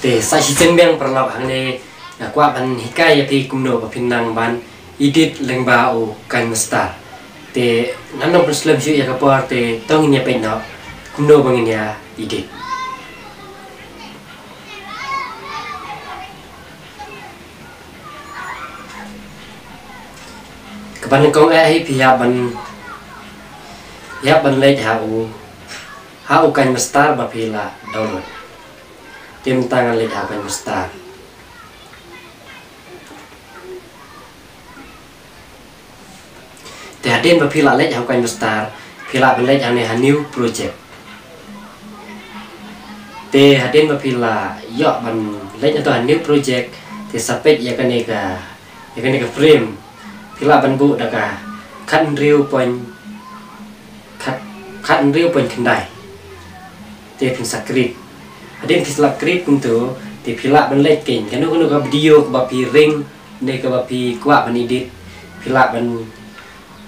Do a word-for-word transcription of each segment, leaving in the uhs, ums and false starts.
Te sa shisien biang paralok, hangne nga kwah ban hikai ïa phi kumno ba phin nang ban edit lyngba u KineMaster. Te ngam nang pynslem shuh ïa ka por, te to ngin ïa peit noh kumno ba ngin ïa edit. Kaba nyngkong eh hi phi hap ban, phi hap ban leit ha u, ha u KineMaster ba phi la download. Te mynta ngan leit ha u KineMaster. Te hadien ba phi la leit ha u KineMaster, phi lah ban leit hangne ha new project. Te hadien ba phi la ïoh ban leit na to ha new project, te sa peit ïa kane ka, ïa kane ka frame. Phi lah ban buh da ka khathynriew point, khat, khathynriew point khyndai. Te phin sa create. Hadien phi sa la create kumto, te phi lah ban leit keiñ kano kano ka video kaba phi ring ne kaba phi kwah ban edit, phi lah ban,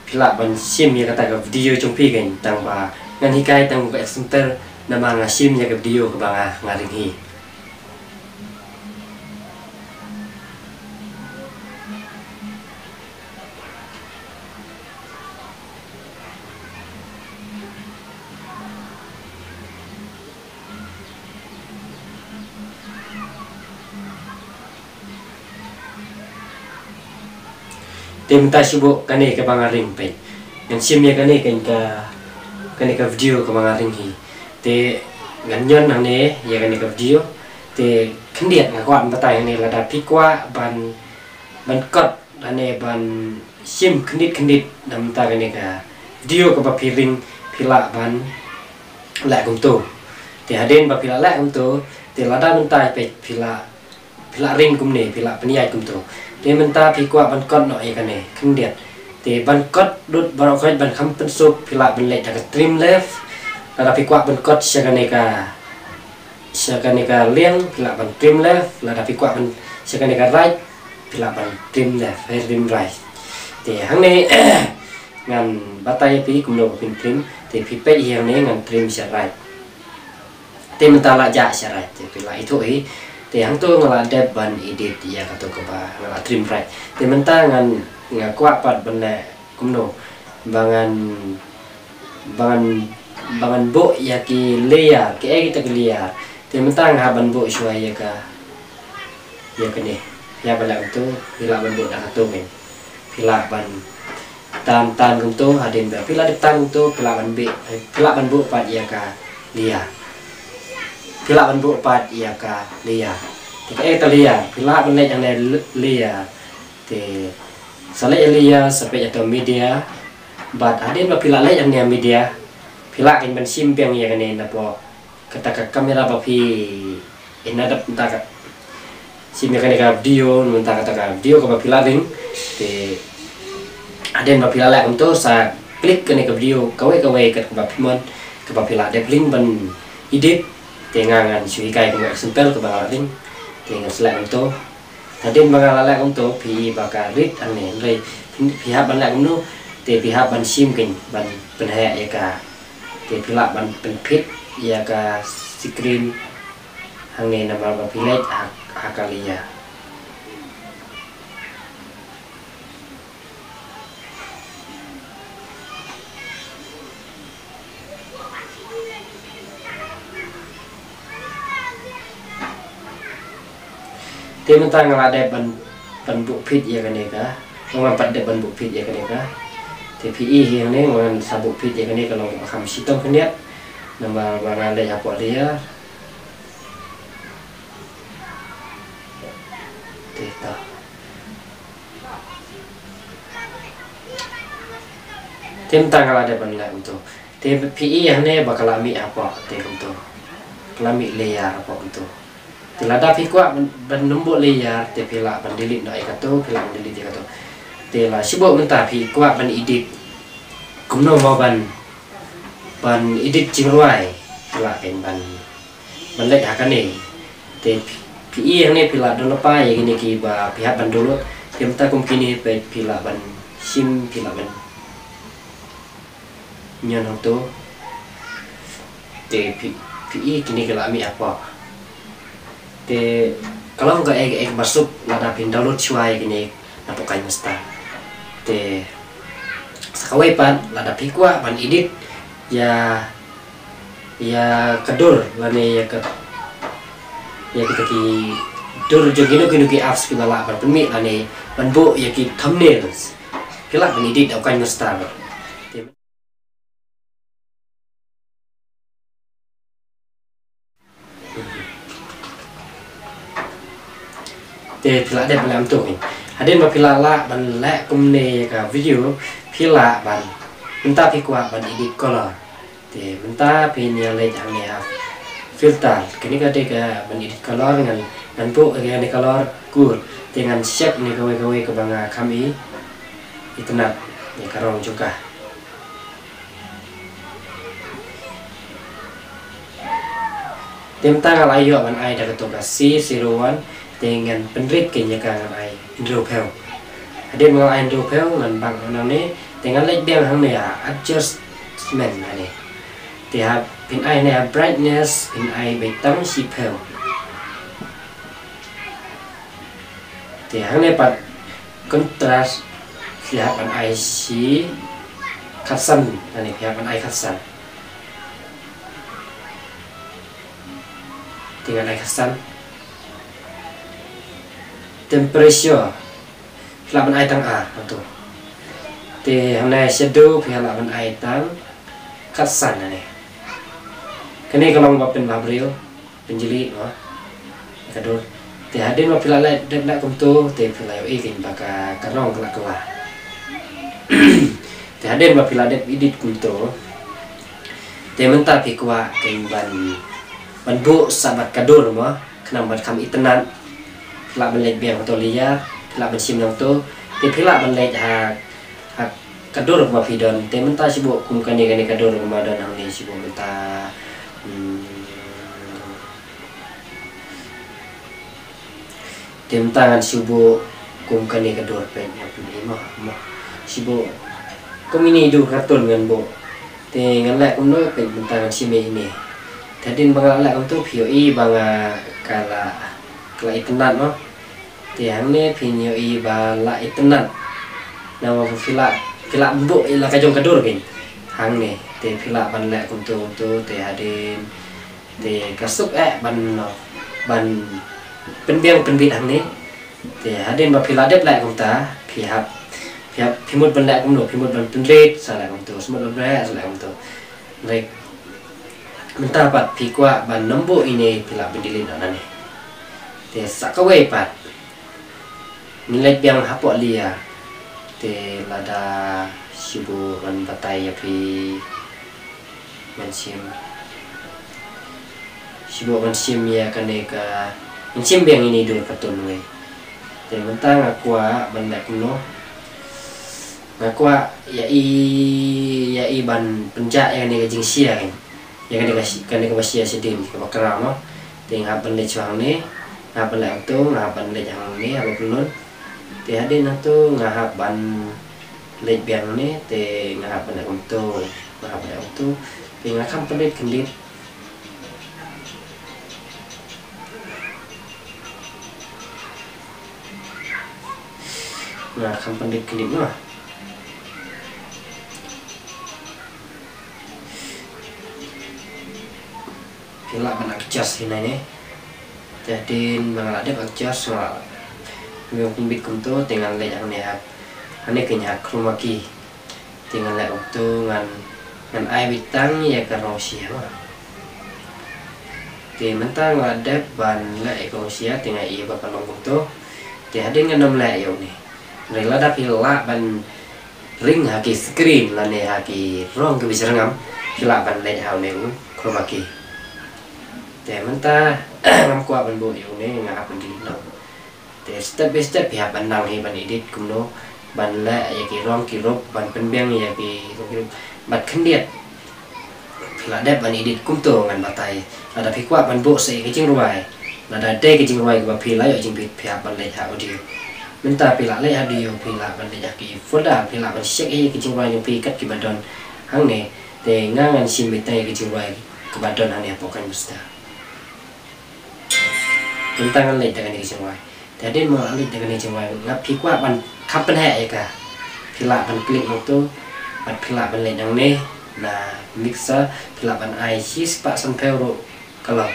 phi lah ban shim ïa kata ka video jong phi keiñ, tang ba ngan hikai tang ba example, namar nga shim ïa ka video kaba nga, nga ring hi. Te mynta shu buh kane kaba nga ring peit. Ngan shim ïa kane kane ka, kane ka video kaba nga ring hi. Te ngan ñion hangne ïa kane ka video. Te khyndiat nga kwah ban batai hangne, lada phi kwah ban, ban kot lane ban shim khyndiat khyndiat na mynta kane ka video kaba phi ring, phi lah ban leh kumto. Te hadien ba phi la leh kumto, te lada mynta peit phi la, phi la ring kumne, phi la pynïaid kumto. Te mynta phi kwah ban kot noh ïa kane khyndiat. Te ban kot lut baroh khoit ban kham pynsuk, phi lah ban leit da ka trim left. Lada phi kwah ban kot sha kane ka, sha kane ka liang, phi lah ban trim left. Lada phi kwah ban sha kane ka right, phi lah ban trim left, eh, trim right. Te hangne ngan batai ïa phi kumno ba phin trim. Te phi peit hi hangne ngan trim sha right. Te mynta la jah sha right, te phi lah ithuh hi. Te hangto nga la dep ban edit ïa kato kaba nga la trim right. Te mynta ngan, nga kwah pat ban leh kumno ba ngan, ba ngan, ba ngan buh ïa ki layer, kiei kita ki layer. Te mynta nga hap ban buh shuwa ïa ka, ïa kane. Ïa ba lah kumto, phi lah ban buh da kato keiñ. Phi lah ban tan tan kumto, hadien ba phi la dep tan kumto, phi lah ban bih, phi lah ban buh pat ïa ka layer. Phi lah ban buh pat ïa ka layer. Te kaei kata layer, phi lah ban leit hangne layer. Te sa leit layer, sa peit ïa to media. Bad hadien ba phi la leit hangne media, phi lah keiñ ban shim biang ïa kane napoh kata ka camera ba phi, eh, na dap mynta ka, shim ïa kane ka video, mynta kata ka video kaba phi la ring. Te hadien ba phi la leh kumto, sa click kane ka video kawei kawei kat kaba phi mon, kaba phi la dep ring ban edit. Te nga ngan shu hikai kum example kaba nga la ring. Te ngan sa leh kumto. Hadien ba nga la leh kumto, phi i ba ka rit hangne, hynrei phi, phi hap ban leh kumno, te phi hap ban shim keiñ ban pynheh ïa ka. Te phi lah ban pynphit ïa ka screen hangne namar ba phi leit ha, ha ka layer. Te mynta nga la dep ban, ban buh phit ïa kane ka. Nga pat dep ban buh phit ïa kane ka. Te phi i hi hangne nga sa buh phit ïa kane ka long ba kham shitom khyndiat. Namar ba nga leit hapoh layer. Te ta. Te mynta nga la dep ban leh kumto. Te phi i hangne ba ka la mih hapoh te kumto. Ka la mih layer hapoh kumto. Te lada phi kwah ban, ban nym buh layer, te phi lah ban delete noh ïa kato, phi lah ban delete ïa kato. Te la shu buh mynta phi kwah ban edit. Kumno mo ban, ban edit jingrwai. Phi lah keiñ ban, ban leit ha kane. Te phi, phi i hangne phi lah don lypa ïa kine kiba phi hap ban download. Te mynta kum kine peit phi lah ban shim, phi lah ban ñion hangto. Te phi, phi i kine ki la mih hapoh. Te ka long kaei kaei kaba suk lada phin download shuwa ïa kine na pdeng Kinemaster. Te sa kawei pat, lada phi kwah ban edit ïa, ïa ka dur lane ïa ka, ïa kita ki dur jong kino kino ki apps kiba lah ban pynmih lane ban buh ïa ki thumbnails, phi lah ban edit da u Kinemaster. Te Te phi lah dep ban leh kumto. Hadien ba phi lah lah ban leh kumne ïa ka video, phi lah ban, mynta phi kwah ban edit color. Te mynta phin ïa leit hangne ha filter. Kane ka dei ka ban edit color, ngan, ngan buh ïa kane color kur. Te ngan check ne kawei kawei kaba nga kham i, itynnad ïa ka rong jong ka. Te mynta nga la ïoh ban ai da kato ka C zero one, te ngan pynrit kein ïa ka, ngan ai hynriewphew. Hadien ba nga la ai hynriewphew, ngan bang nangne, te ngan leit biang hangne ha adjustment hangne. Te ha, phin ai hangne ha brightness, phin ai beit tang shiphew. Te hangne pat contrast, phi hap ban ai shi khatsan, hangne phi hap ban ai khatsan. Te ngan ai khatsan. Temperature, phi lah ban ai tang ar, hangto. Te hangne shadow, phi lah ban ai tang khatsan hangne. Kane ka long ba pynbha briew, pynjli, mo. Ka dur. Te hadien ba phi lah leh, dep leh kumto, te phi lah ïohi kein ba ka, ka rong ka la kylla. Te hadien ba phi lah dep edit kumto, te mynta phi kwah kein ban, ban buh sa bad ka dur, mo. Khnang ban kham itynnad, phi lah ban leit biang ha kato layer, phi lah ban shim nangto, te phi lah ban leit ha, ha ka dur kaba phi don. Te mynta shibun kum kane, kane ka dur kaba don hangne shibun mynta. Hmm. Te mynta ngan shu buh kum kane ka dur peit, ngan pynmih mo, mo. Shu buh kum ine i dur cartoon ngan buh. Te ngan leh kumno peit, mynta ngan shim ïa ine. Te hadien ba nga leh kumto phi ïohi ba nga, ka la, ka la itynnad mo. Te hangne phin ïohi ba la itynnad. Namar ba phi lah, phi lah buh ïa la ka jong ka dur kein hangne. Te phi lah ban leh kumto kumto, te hadien te ka suk eh ban, ban pynbiang pynbit hangne. Te hadien ba phi lah dep leh kumta, phi hap, phi hap, phi mut ban leh kumno, phi mut ban pynrit, sa leh kumto, sa mut ban pynrit, sa leh kumto. Leh mynta pat phi kwah ban nym buh ine, phi lah ban delete noh nangne. Te sa kawei pat, ngin leit biang hapoh layer. Te lada shibun ngan batai ïa phi. Ngan shim. Shibun ngan shim ïa kane ka, ngan shim biang ine i dur cartoon wei. Te mynta nga kwah ban leh kumno. Nga kwah ïa i, ïa i ban pynjah ïa kane ka jingshare. Ïa kane ka shi-, kane kaba share shadien, kaba kra mo. Te nga hap ban leit shuwa hangne, nga hap ban leit hangto, nga hap ban leit hangne, haba pynlong. Te hadien hangto nga hap ban leit biang hangne, te nga hap ban leit kumto, nga hap ban leit kumto. Te nga kham pynrit khyndiat. Nga kham pynrit khyndiat mo. Phi lah ban adjust hi nai ne. Te hadien ba nga la dep adjust, nga la, nga pynbit kumto, te ngan leit hangne ha, hangne kein ha chroma key. Te ngan leh kumto, ngan, ngan ai beit tang ïa ka rong shia mo. Te mynta nga la dep ban leh ïa ka rong shia, te nga ïohi ba ka long kumto. Te hadien ngan nym leh ïa une. Hynrei lada phi lah ban ring ha ki screen lane ha ki rong kiba jyrngam, phi lah ban leit ha une u chroma key. Te mynta ngam kwah ban buh ïa une, nga hap ban delete noh. Te step by step phi hap ban nang hi ban edit kumno ban leh ïa ki rong ki rup, ban pynbiang ïa ki rong ki rup bad khyndiat. Phi lah dep ban edit kumto ngan batai. Lada phi kwah ban buh sa ïa ka jingrwai, lada dei ka jingrwai kaba phi la ïoh jingbit, phi hap ban leit ha audio. Mynta phi lah leit ha audio, phi lah ban leit ha ki folder, phi lah ban check ïa ka jingrwai jong phi kat kiba don hangne. Te nga ngan shim beit tang ïa ka jingrwai kaba don hangne hapoh KineMaster. Mynta ngan leit da kane ka jingwai. Te hadien ba nga leit da kane ka jingwai, nga phi kwah ban kham pynheh ïa ka, phi lah ban klik nangto bad phi lah ban leit nangne na mixer, phi lah ban ai shispah sanphew ruh ka long.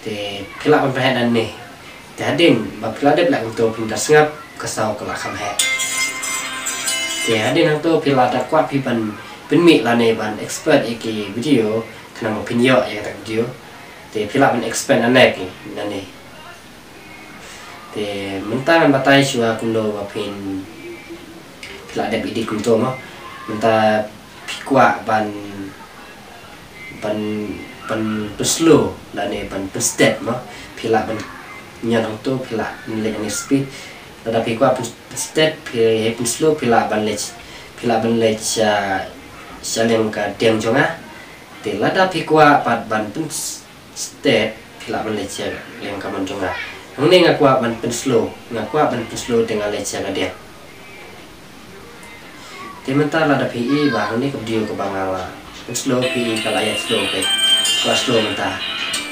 Te phi lah ban pynheh nangne. Te hadien ba phi la dep leh kumto, phin da sngap ka saw ka la kham heh. Te hadien hangto phi la da kwah phi ban pynmih lane ban export ïa ki video, khnang ba phin ïoh ïa kata ka video. Te phi lah ban export nangne ki nangne. Te mynta ngan batai shuwa kumno ba phin, phi la dep edit kumto mo. Mynta phi kwah ban ban ban pynslow lane ban pynstet mo. Phi lah ban ñion hangto, phi lah ban leh ïa kane speed. Lada phi kwah pyn- pynstet, phi hap pynslow, phi lah ban leh, phi lah ban leh sha sha liang ka dieng jong nga. Te lada phi kwah pat ban pynstet, phi lah ban leh sha liang ka mon jong nga. Hangne nga kwah ban pynslow, nga kwah ban pynslow te nga leh sha ka dieng. Te mynta lada phi i ba hangne ka video kaba nga la pynslow, phi i ka la ïa slow, ka la slow mynta.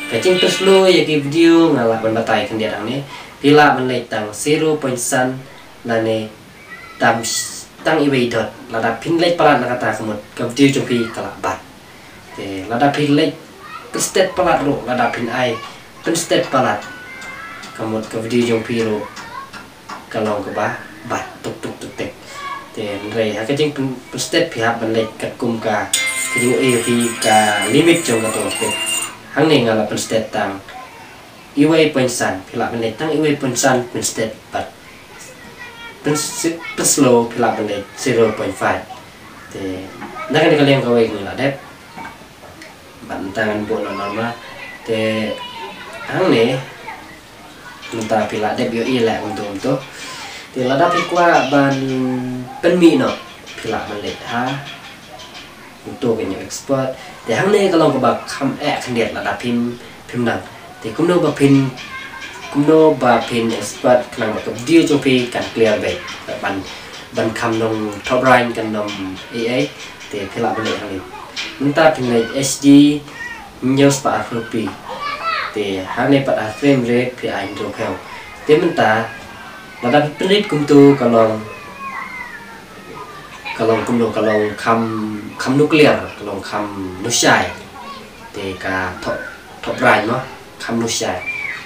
Ka jingpynslow ïa ki video nga lah ban batai khyndiat hangne. Phi lah ban leh tang zero point san lane tang tang iwei dot. Lada phin leh palat na kata ka mut ka video jong phi ka la bat. Te lada phi leh pynstet palat ruh, lada phin ai pynstet palat ka mut ka video jong phi ruh ka long kaba bat tuk tuk tuk tuk. Te hynrei ha ka jingpyn- pynstet phi hap ban leh katkum ka, ka jingïohi phi ka limit jong kato. Te hangne nga la pynstet tang iwei point san, phi lah ban leh tang iwei point san pynstet bad pyns- pynslow phi lah ban leh zero point five. Te na kane ka liang kawei ngi la dep. Bad mynta ngan buh noh normal. Te hangne mynta phi la dep ïohi leh kumto kumto. Te lada phi kwah ban pynmih noh, phi lah ban leh ha kumto ka ñiuh export. Te hangne ka long kaba kham eh khyndiat lada phim phim nang. Te kumno ba phin, kumno ba phin export khnang ba ka video jong phi kan clear beit, ban ban kham nong thoh brightness, kan nong ei ei. Te phi lah ban leh hangne. Mynta phin leh H D hynñiew spah arphew P. Te hangne pat ha frame rate phi ai hynñiew phew. Te mynta lada phi pynrit kumto ka long, ka long kumno, ka long kham, kham nuclear, ka long kham nushai. Te ka thoh thoh brightness mo, kham nushai.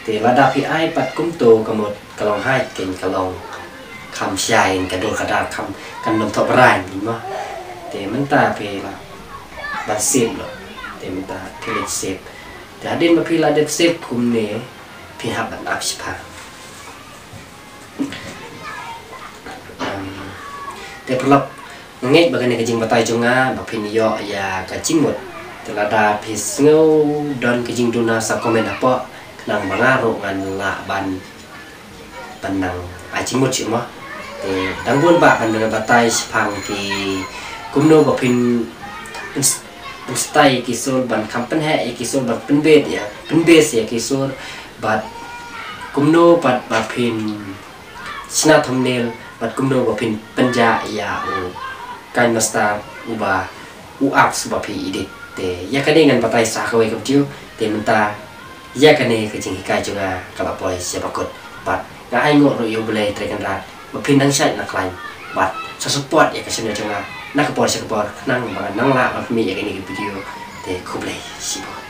Te lada phi ai pat kumto ka mut ka long high, kan ka long kham shai, ka dur ka dar kham, kan ym thoh brightness mo. Te mynta phi lah ban save noh. Te mynta phi leh save. Te hadien ba phi la dep save kumne, phi hap ban ap shiphang. Em, te paralok, nga ngeit ba kane ka jingbatai jong nga ba phin ïoh ïa ka jingmut. Te lada phi sngew don ka jingduna, sa comment hapoh, khnang ba nga ruh ngan lah ban, ban nang ai jingmut shuh mo. Te dang bun bah ban nang batai shaphang ki kumno ba phin pyn- pynstai ïa ki sur, ban kham pynheh ïa ki sur, ban pynbeit ïa, pynbeit ïa ki sur, bad kumno pat ba phin shna thumbnail, bad kumno ba phin pynjah ïa u KineMaster uba, u apps uba phi edit. Te ïa kane ngan batai sa ha kawei ka video. Te mynta ïa kane ka jinghikai jong nga ka la poi sha ba kut. Bad nga ainguh ruh ïa U Blei Trai Kynrad ba phin nang shait na khlaiñ. Bad sa support ïa ka channel jong nga na ka por sha ka por, khnang ba ngan nang lah ban pynmih ïa kane ka video. Te khublei shibun.